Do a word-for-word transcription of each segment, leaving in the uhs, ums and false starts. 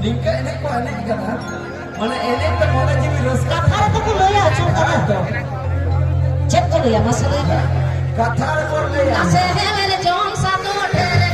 ᱤᱱᱠᱟᱹ ᱮᱱᱮᱡ ᱠᱚ ᱮᱱᱮᱡ ᱠᱟᱱᱟ, ᱢᱟᱱᱮ ᱮᱱᱮᱡ ᱛᱮ ᱢᱚᱱᱮ ᱡᱤᱣᱤ ᱨᱟᱹᱥᱠᱟᱹ ᱠᱟᱛᱷᱟ ᱨᱮᱫᱚ ᱠᱚ ᱞᱟᱹᱭᱟ, ᱟᱸᱡᱚᱢ ᱠᱟᱫᱟ? ᱦᱮᱸ ᱛᱚ᱾ ᱪᱮᱫ ᱠᱚ ᱞᱟᱹᱭᱟ? ᱢᱟᱥᱮ ᱞᱟᱹᱭ ᱢᱮ᱾ ᱠᱟᱛᱷᱟ ᱨᱮᱠᱚ ᱞᱟᱹᱭᱟ᱾ ᱟᱥᱮ ᱦᱮᱣᱮᱨ ᱡᱚᱝ ᱥᱟᱛᱚ ᱰᱷᱮᱨ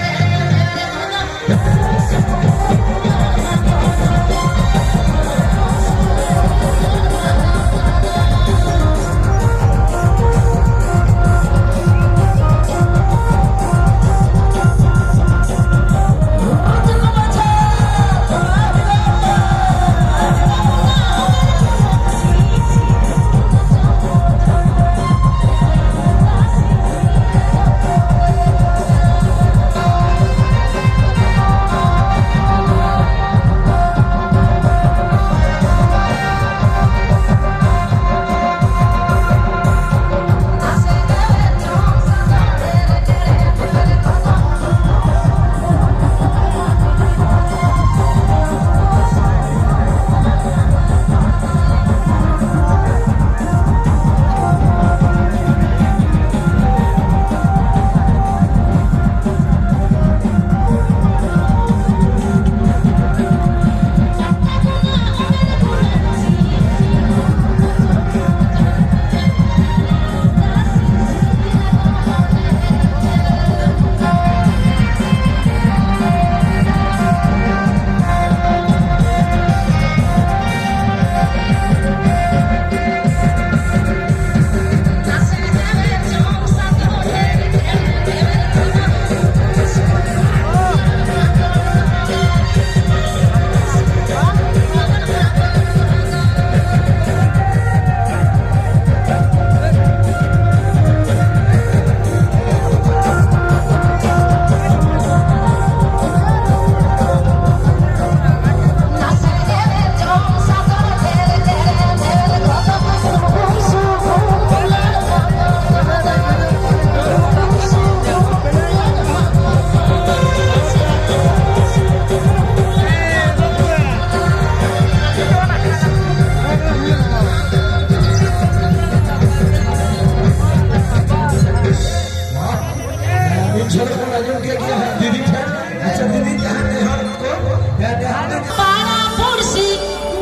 ᱢᱤᱫ ᱡᱷᱟᱲ ᱵᱚᱱ ᱟᱸᱡᱚᱢ ᱠᱮᱫ ᱜᱮᱭᱟ ᱫᱤᱫᱤ ᱴᱷᱮᱱ᱾ ᱟᱪᱪᱷᱟ ᱫᱤᱫᱤ, ᱡᱟᱦᱟᱸ ᱱᱮᱦᱚᱨ ᱠᱚ, ᱡᱟᱦᱟᱸ ᱱᱮᱦᱚᱨ ᱠᱚ᱾ ᱯᱟᱲᱟ ᱯᱩᱲᱥᱤ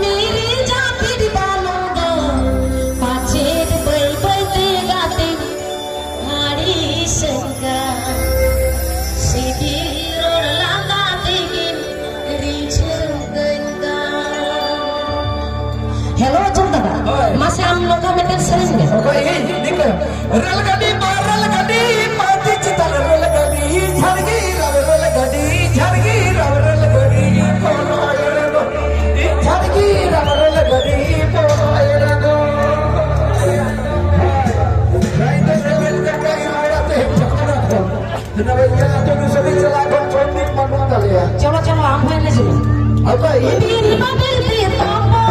ᱢᱤᱨᱤ ᱡᱟᱹᱯᱤᱫ ᱵᱟᱹᱱᱩᱜ ᱫᱚ, ᱯᱟᱪᱮᱫ ᱵᱟᱹᱭ ᱵᱟᱹᱭ ᱛᱮ ᱜᱟᱛᱮ ᱟᱹᱲᱤᱥᱮᱱ ᱠᱟᱱ᱾ ᱥᱤᱵᱤᱞ ᱨᱚᱲ ᱞᱟᱸᱫᱟ ᱛᱮᱜᱮᱢ ᱨᱤᱡᱷᱟᱹᱣ ᱠᱟᱹᱧ ᱠᱟᱱ᱾ ᱦᱮᱞᱳ ᱚᱡᱚᱱ ᱫᱟᱫᱟ, ᱦᱳᱭ᱾ ᱢᱟᱥᱮ ᱟᱢ ᱱᱚᱝᱠᱟ ᱢᱤᱫᱴᱮᱱ ᱥᱮᱨᱮᱧ ᱢᱮ᱾ ᱚᱠᱚᱭ ᱤᱧ? ᱱᱤᱝᱠᱟᱹ᱾ ᱨᱮᱞ ᱜᱟᱹᱰᱤ ᱢᱟ ᱨᱮᱞ ᱜᱟᱹᱰᱤ, ᱢᱟᱹᱪᱤ ᱪᱮᱛᱟᱱ ᱨᱮ ᱨᱮᱞ ᱜᱟᱹᱰᱤ, ᱡᱷᱟᱲᱜᱤ ᱨᱟᱢ ᱨᱮᱞ ᱜᱟᱹᱰᱤ, ᱡᱷᱟᱲᱜᱤ ᱨᱟᱢ ᱨᱮᱞ ᱜᱟᱹᱰᱤ, ᱡᱷᱟᱲᱜᱤ ᱨᱟᱢ ᱨᱮᱞ ᱜᱟᱹᱰᱤ, ᱪᱚᱞᱚ, ᱪᱚᱞᱚ, ᱟᱢ ᱦᱚᱸ ᱮᱱᱮᱡ ᱢᱮ᱾ ᱟᱫᱚ ᱤᱧ